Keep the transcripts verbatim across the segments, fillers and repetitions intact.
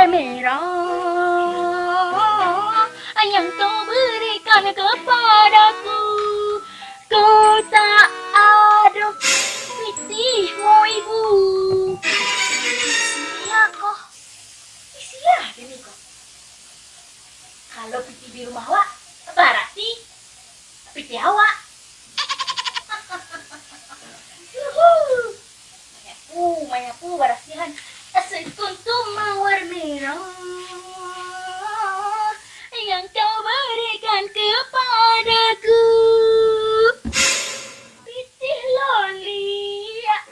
merah yang kau berikan kepadaku. Kau tak ada pitih, wo ibu. Sia ko? Sia dini ko? Kalau pitih di rumah awak, barati pitih awak. Yuhu. Manyapu, manyapu barasiahan. Sekuntum mawar merah yang kau berikan kepadaku. Pitih loliak.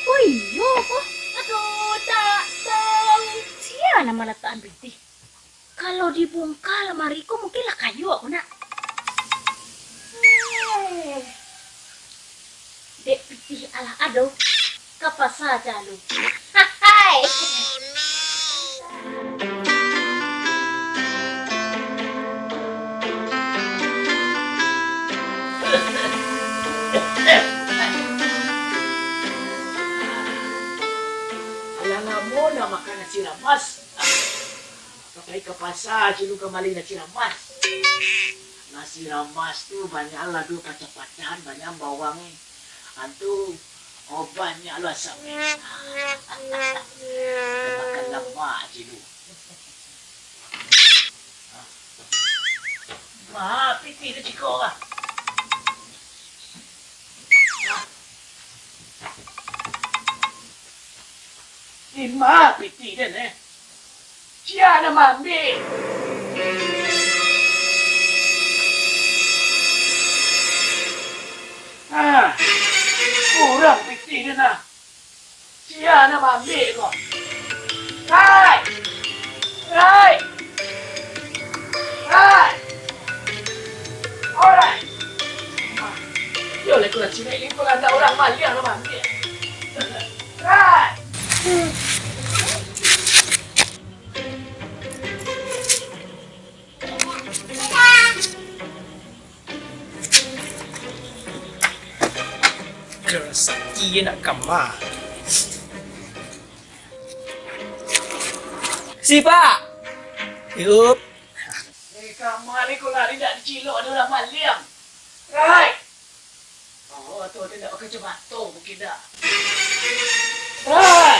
Oh iyo ko, aduh tak tahu. Sia nan malatakan pitih? Kalau dibongka lamari ko, mungkin lah kayo ko nak. Eh, dek pitih alah ado, ka pasa jalu. Hai. Alah lamo ndak makan nasi ramas. Ka pai ka pasa, Cilu, ka mali nasi ramas. Nasi ramas tu banyak lado pacah-pacahan, banyak bawang, eh. Antu, oh, banyak lo asam, eh. Makan lamak, Cilu. Ma, pitih tu ciko lah. Di ma pitih den, eh? Sia nan maambiak? Ah, kurang pitih den lah. Sia nan maambiak ko? Rai! Rai! Rai! Orai! Yo lah, kurang cinek ni, kalau ada urang maliang nan maambiak. Rai! Rasaki nak kama. Sipak! Yup. Eh, kama ni kau lari dak dicilok, ada urang maliang. Rai! Oh, tu ado ndak pakai kacamato mungkin dak. Rai!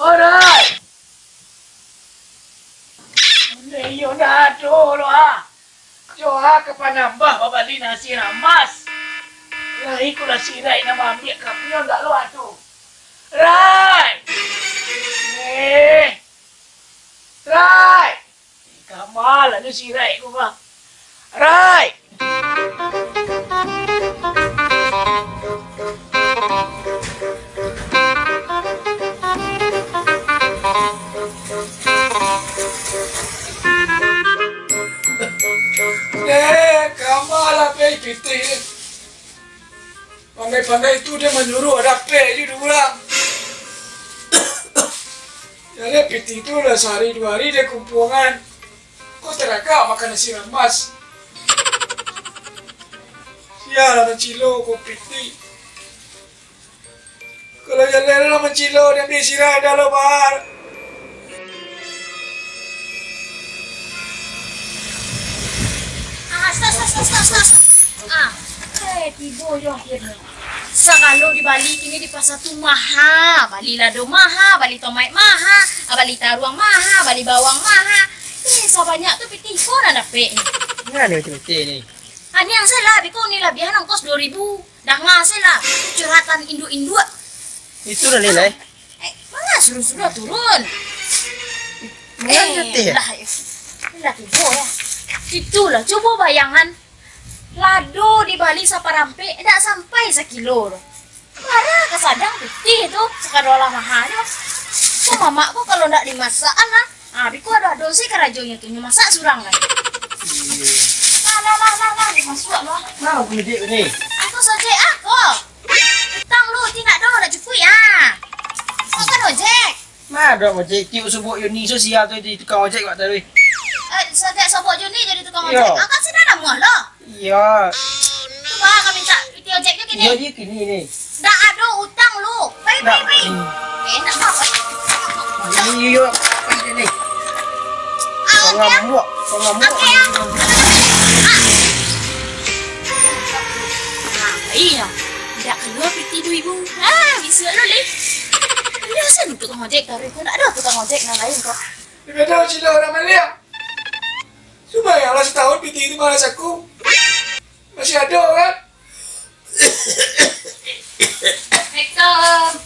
Oh, Rai! Ondeh iyo ndak ado lo, ah. Jo, ah, ka panambah babali nasi ramas. Lai ko lah sirai nan maambiak kami ndak lo ado. Rai! Eh! Rai! Kama lah nyo sirai ko mah. Rai! Eh, kama lah pai pitih. Pandai-pandai tu dia manyuruah dapek je dek urang. Jadi pitih tu lah sahari duo hari dia kumpuangan. Kok taragak makan nasi ramas. Sia lah mancilo ko pitih. Kalau jaleh lah mancilo, diambiak sirai dah lo, Bar. Ah, stop, stop, stop, stop, stop. Ah, eh, tibo jo akhirnyo. Sagalo dibali kini di pasa tu maha. Bali lado maha, bali tomaik maha, ah, bali taruang maha, bali bawang maha. Eh, sabanyak tu pitih ko nan dapek ni. Nan ni pitih ni? Ah, ni ang salah, biko ni labiahan ongkos duo ribu. Danga se lah, curhatan induak-induak. Itu lah nilai. Eh, manga suruh-suruh turun? Manga Eh, jatih, ya? Lah, eh. Lah tibo, ya. Itulah, cubo bayangan. Lado dibali saparampek, dak sampai sakilo tu. Bara ka sadang pitih tu, sakado lah maha nyo. Ko mamak ko kalau ndak dimasak lah. Ah, biko ado-ado se karajonyo tu, nyo masak surang kan. Iyo. Lah, lah, lah, lah, lah, masuak lah. Nah, aku ngejek ni. Aku sojek ah, ko. Utang lu ti ndak ado, ndak cukuik ah. Makan ojek. Nah, ado ojek, tiup sobok Yuni, so sia tu di tukang ojek wak tadi. Eh, sojek sobok Yuni jadi tukang Iyo. ojek. Angkat sini ada muah lo. Iyo. Cubo ka minta pitih ojek nyo kini. Iyo, iyo, kini ni. Ndak ado utang lu. Pai, pai, Ndak. pai. Hmm. Eh, ndak apa-apa. Iyo, iyo, apa ni? Pengamuk, pengamuk. Oke, ya. Ah, iyo. Ndak kalua piti duo ribu. Ah, bisa lo, Lih. Biaso tu tukang ojek, tapi ko ndak ado tukang ojek nan lain ko. Di beda cina urang baliak. Sumbayanglah satahun piti tu malah saku. Masih ado, kan? Assalamualaikum.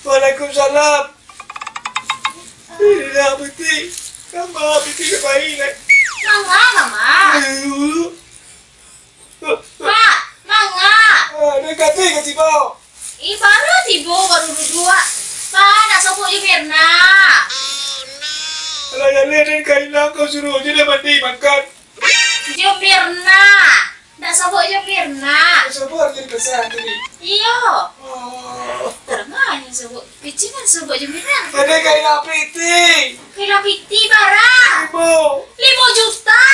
Waalaikumsalam. Inilah piti. Manga piti ka pai, nak. Manga, Mama. Aduh. Mak, manga. Ah, den kati ka tibo. Ih, baru tibo, baru duduak. Pak, nak sobok jo Mirna. Alah, jaleh den ka ilang, kau suruah je den mandi, makan. Jo Mirna. Nak sobok jo Mirna. Sobok jadi pesan tadi. Iyo. Oh. Tarang nyo sobok. Kecil kan sobok jo Mirna. Ade kain piti. Kain piti bara? Limo. Limo juta.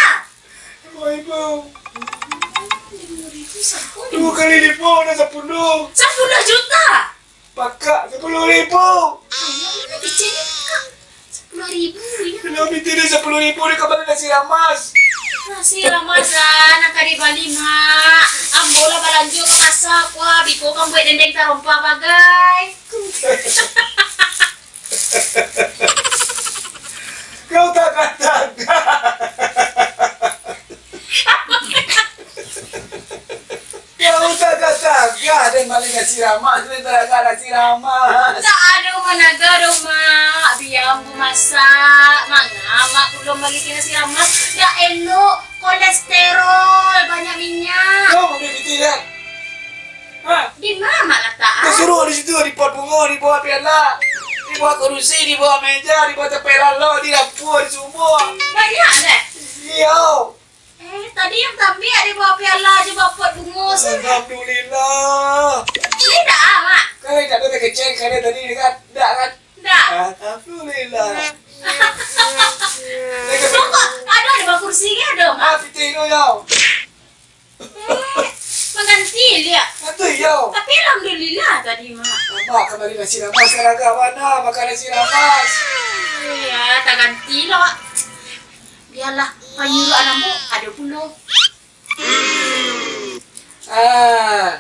Limo ribu. Limo ribu saku. Duo kali limo, dah sapuluah. Sapuluah juta. Pakak sapuluah ribu. Alah, mano keceknyo pakak? Sapuluah ribu, yo. Kalau piti den sapuluah ribu, den ka bali nasi ramas. Nasi ramas lah, nan ka dibali, Mak. Ambo lah balanjo ka pasar, kuah, biko kan buek dendeng tarompa bagai. Kau tagah-tagah. Kau tagah-tagah, den bali nasi ramas, den tagah nasi ramas. Ndak ado managah doh, Mak. Bia ambo masak, manga Mak pulo bali nasi ramas. Ndak elok, kolesterol, banyak minyak. Kau mambuek piti, kan? Ha? Di ma Mak latak, ah? Kau suruah di situ, di pot bungo, di bawah piala, di bawah kerusi, di bawah meja, di bawah tapek lalok, di dapua, di sumua. Banyak, deh? Iyo. Eh, tadi nan taambiak di bawah piala jo bawah pot bungo, sih. Alhamdulillah. Indak, ah, Mak? Kan indak ado takecek, kan, tadi, kan? Indak, kan? Indak. Alhamdulillah. Ado, ado bawah kursi, kan, ado, Mak? Ah, piti tu, yo. Eh, mangganti liak. Itu iyo. Tapi alhamdulillah tadi, Mak. Mak, ka bali nasi ramas, ka tagah bana makan nasi ramas. Iyo, taganti lo, Mak. Bialah, panyuruan ambo ado pulo. Ah,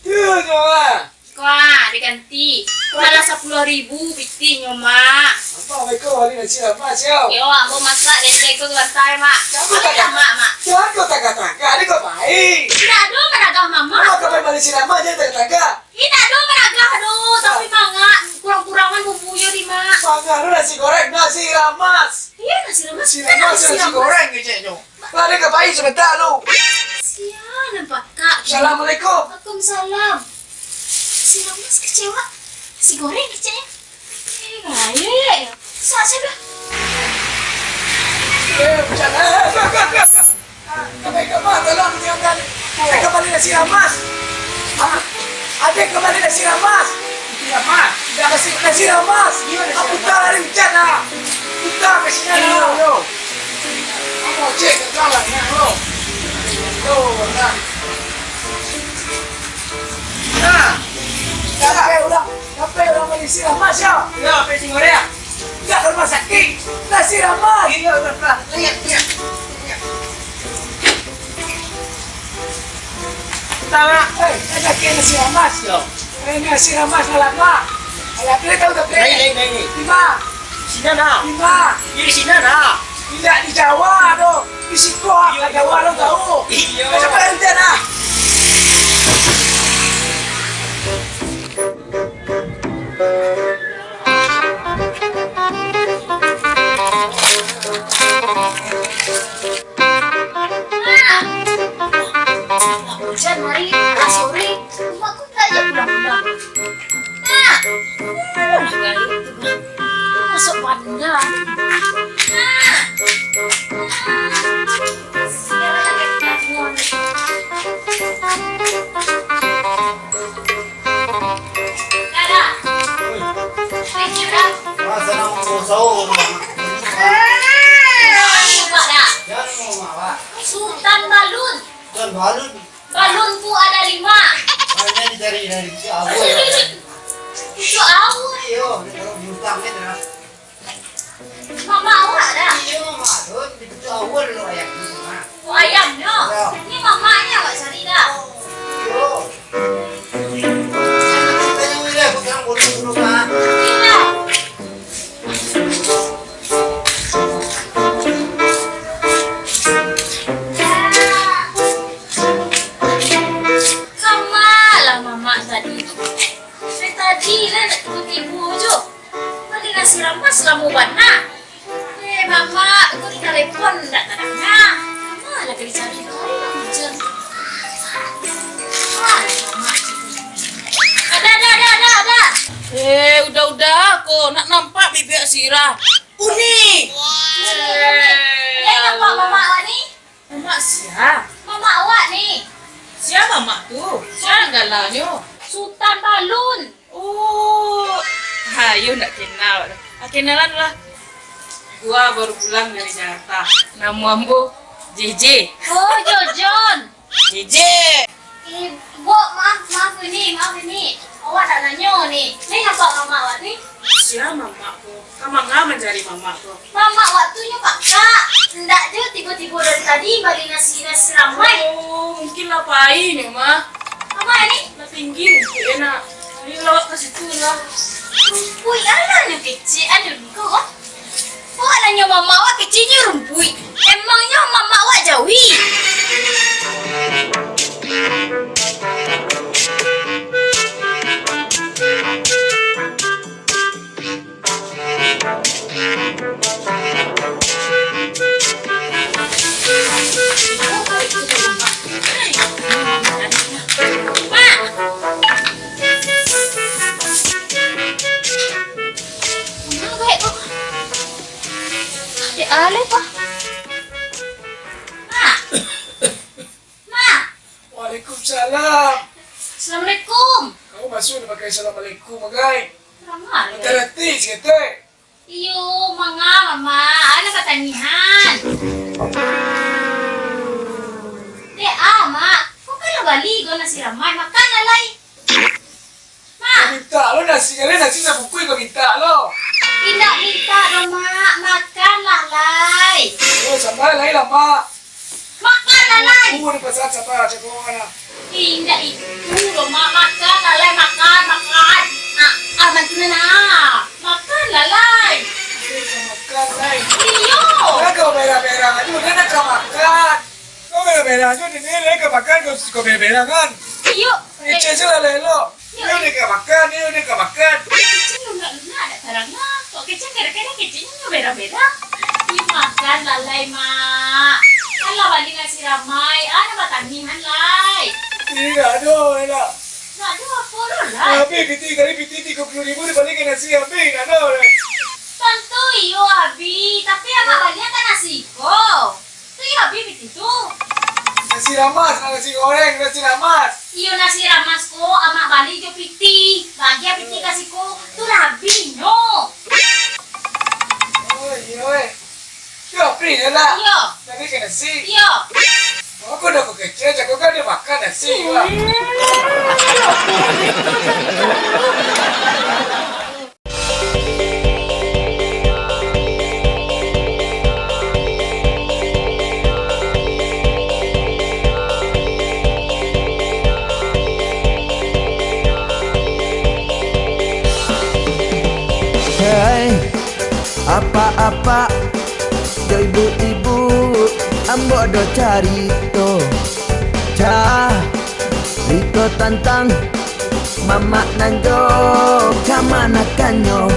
tu nyo, Mak. Kuah, diganti. Malah sapuluah ribu pitinyo, Mak. Apo, Mak, iko bali nasi ramas, yo? Yo, ambo masak dendeng ko ka bantai, Mak. Mak, Mak. Jan kau tagah-tagah, ado kau pai. Indak ado managah, Mak. Mak, ka pai bali nasi ramas, jan tagah-tagah. Indak ado managah doh, tapi manga kurang-kurangan bumbunyo di, Mak. Manga tu nasi goreng, nasi ramas. Iyo, nasi ramas. Nasi ramas, nasi goreng keceknyo. Lah, den ka pai sabanta lu. Sia nan pakak. Assalamualaikum. Waalaikumsalam. Nasi ramas kecek awak. Nasi goreng keceknyo. Eh, baik. Sa-, sa-, dah. Eh, jangan. Eh, eh, eh, eh, eh. Ah, ka pai ka ma, tolong, jangan. Ka bali nasi ramas. Ah, ado ka bali nasi ramas. Nasi ramas? Nasi, nasi ramas. Iyo, nasi ramas. Puta lari hujan lah. Puta ka sinan lah. Iyo, iyo. Amo cek ka jalan, yo, bro. Yo, nah. Nah. Sampai urang, sampai urang bali nasi ramas, yo. Yo, sampai singgo dia. Indak ka rumah sakik. Nasi ramas. Iyo, lah, lah. Lihat, lihat. Lihat. Utama. Eh, ada kena nasi ramas. Yo. Eh, nasi ramas malapa. Alah, beli tahu tak, beli? Naik, naik, naik, naik. Di ma? Sinan, nah. Di ma? Di sinan, nah. Indak di Jawa, doh. Di situ, ah. Iyo, di Jawa, doh, tahu. Iyo. Macam mana, dah? Hujan hari, ah, sore, rumah kau tak ada pulang-pulang. Ah, mana kali itu, Bang? Masuk bandar. Ah. Dah, dah. Thank you, dah. Ah, senang mau sahur, Mak. Eh, lupa dah. Jangan mau, Mak, Pak. Sultan Balun. Sultan Balun. Balun tu ada lima. Hanya dicari dari si Abu, ya. Itu Abu. Iyo, dia taruh di utang, ya, dah. Kamu bana? Eh, Mamak, aku di telepon ndak tadanga. Kama lah ka dicari lai Mak Ujang? Ah, Mamak. Ada, ada, ada, ada, ada. Eh, udah-udah ko, nak nampak bibia sirah. Uni! Eh, lai nampak Mamak awak ni? Mamak sia? Mamak awak ni. Sia mamak tu? Sia nan galanyo? Sutan Balun. Oh, ha, iyo ndak kenal. Ah, kenalan lah. Gua baru pulang dari Jakarta. Namo ambo J J. Oh, Jojon. J J. Eh, Bok, maaf, maaf ni, maaf ni. Awak ndak nanyo ni. Ni nampak mamak awak ni? Sia mamak ko? Ka manga mancari mamak ko? Mamak awak tu nyo pakak. Ndak jo tibo-tibo dari tadi bali nasi, nasi ramai. Oh, mungkin lah pai nyo mah. Ramai ni? Lah tinggi rumpuik nak. Ni lawak ka situ lah. Rumpuik alah nyo kecek, ado luko ko. Awak nanyo mamak awak keceknyo rumpuik. Emangnyo mamak awak jawi? Mak! Manga baik ko? Dek alai ko. Mak! Mak! Waalaikumsalam. Assalamualaikum. Kamu masuk udah pakai assalamualaikum, Magai. Kurang ajar. Hati-hati saketek. Iyo, manga, Mamak. Alah batangihan. Dek ah, Mak. Ko kan lah bali ko nasi ramai. Makan lah lai. Mak. Mintak lo nasi, jaleh nasi sabungkuih ko mintak lo. Indak mintak doh, Mak. Makan lah lai. Oh, sambal lai lah, Mak. Makan lah lai. Tunggu di pasar sapa cakap orang lah. Indak itu doh, Mak. Makan lah lai, makan, makan. Ah, ah, bantu nana. Makan lah lai. Makan lai. Iyo. Lah kau berang-berang aja, udah nak kau makan. Kau berang-berang aja, ni, ni, lai kau makan, kau, kau berang-berang kan? Iyo. Ecek je lah, elok. Ni udah ka makan, ni udah ka makan. Kecek lunak-lunak, dak tarang lah. Kok kecek kadang-kadang keceknyo berang-berang. Ih, makan lah lai, Mak. Alah bali nasi ramai, ah, nak batangihan lai. Indak ado, indak. Indak ado apo lo lai. Habih pitih tadi, pitih tigo puluah ribu dibali ka nasi, habih, indak ado lai. Tantu iyo habih, tapi amak bali ka nasi ko. Tu iyo habih pitih tu. Nasi ramas, nasi goreng, nasi ramas. Iyo nasi ramas ko, amak bali jo pitih. Bagi pitih ka siko, tu lah habih nyo. Oh, iyo, eh. Tu habih nyo lah. Iyo. Tadi ka nasi. Iyo. Aku dah kecek, aku kan dia makan nasi, wah. Hei, apak-apak, jo ibu-ibu, ambo ado carito. Carito tantang mamak nan jo kamanakannyo.